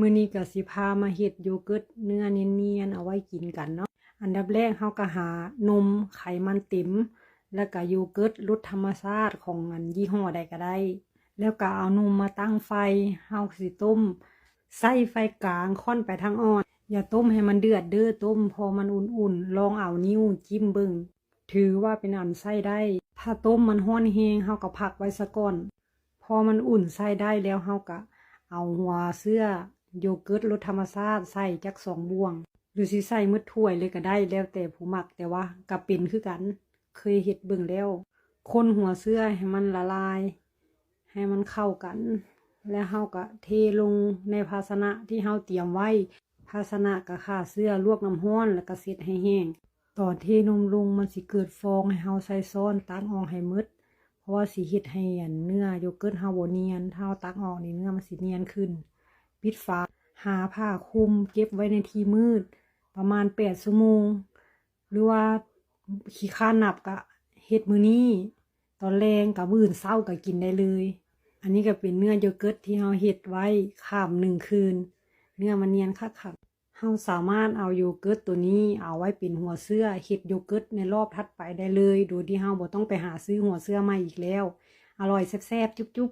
ມື້ນີ້ກໍຊິພາມາເຮັດໂຢເກີດເນື້ອນຽນໆ ເອົາໄວ້ກິນກັນເນາະ. ອັນດັບແລກເຮົາກໍຫານົມໄຂມັນເຕັມ ແລ້ວກໍໂຢເກີດລົດທຳມະຊາດຂອງອັນຍີ່ຫໍ້ໃດກໍໄດ້ ແລ້ວກໍເອົານົມມາຕັ້ງໄຟ ເຮົາກໍຊິຕົ້ມ ໃຊ້ໄຟກາງ ຂ້ອນໄປທາງອ່ອນ. ຢ່າຕົ້ມໃຫ້ມັນເດືອດເດີ້ ຕົ້ມພໍມັນອຸ່ນໆ ລອງເອົານິ້ວຈິ້ມເບິ່ງ ຖືວ່າເປັນອັນໃຊ້ໄດ້. ຖ້າຕົ້ມມັນຮ້ອນແຮງ ເຮົາກໍພັກໄວ້ສາກ່ອນ. ພໍມັນອຸ່ນໃຊ້ໄດ້ແລ້ວ ເຮົາກໍເອົາຫົວເຊື້ອໂຢເກີດລົດທຳມະຊາດໃສ່ຈັກສອງບ່ວງ ຫຼືຊິໃສ່ໝົດຖ້ວຍເລີຍກໍໄດ້ ແລ້ວແຕ່ຜູ້ມັກ, ແຕ່ວ່າກໍເປັນຄືກັນ ເຄີຍເຮັດເບິ່ງແລ້ວ. ຄົນຫົວເຊື້ອໃຫ້ມັນລະລາຍ ໃຫ້ມັນເຂົ້າກັນ ແລ້ວເຮົາກໍເທລົງໃນພາຊະນະທີ່ເຮົາຕຽມໄວ້. ພາຊະນະກໍຂ້າເຊື້ອ ລວກນ້ຳຮ້ອນ ແລ້ວກໍເຊັດໃຫ້ແຫ້ງ. ຕອນເທນົມລົງມັນຊິເກີດຟອງ ໃຫ້ເຮົາໃຊ້ຊ້ອນຕັກອອກໃຫ້ໝົດ ເພາະວ່າຊິເຮັດໃຫ້ອັນເນື້ອໂຢເກີດເຮົາບໍ່ນຽນ. ຖ້າເຮົາຕັກອອກນີ້ ເນື້ອມັນຊິນຽນຂຶ້ນ. ປິດຝາ ຫາຜ້າຄຸມເກັບໄວ້ໃນທີ່ມືດປະມານແປດຊົ່ວໂມງ ຫຼືວ່າຂີ້ຄ້ານນັບກະເຮັດມື້ນີ້ ຕອນແລງກະມື້ອື່ນເຊົ້າກະກິນໄດ້ເລີຍ. ອັນນີ້ກະເປັນເນື້ອໂຢເກີດທີ່ເຮົາເຮັດໄວ້ຂ້າມໜຶ່ງຄືນ ເນື້ອມັນນຽນຄັກໆ. ເຮົາສາມາດເອົາໂຢເກີດໂຕນີ້ເອົາໄວ້ເປັນຫົວເຊື້ອເຮັດໂຢເກີດໃນລອບຖັດໄປໄດ້ເລີຍ ໂດຍທີ່ເຮົາບໍ່ຕ້ອງໄປຫາຊື້ຫົວເຊື້ອໃໝ່ອີກແລ້ວ. ອະລ່ອຍແຊບໆ ຈຸບ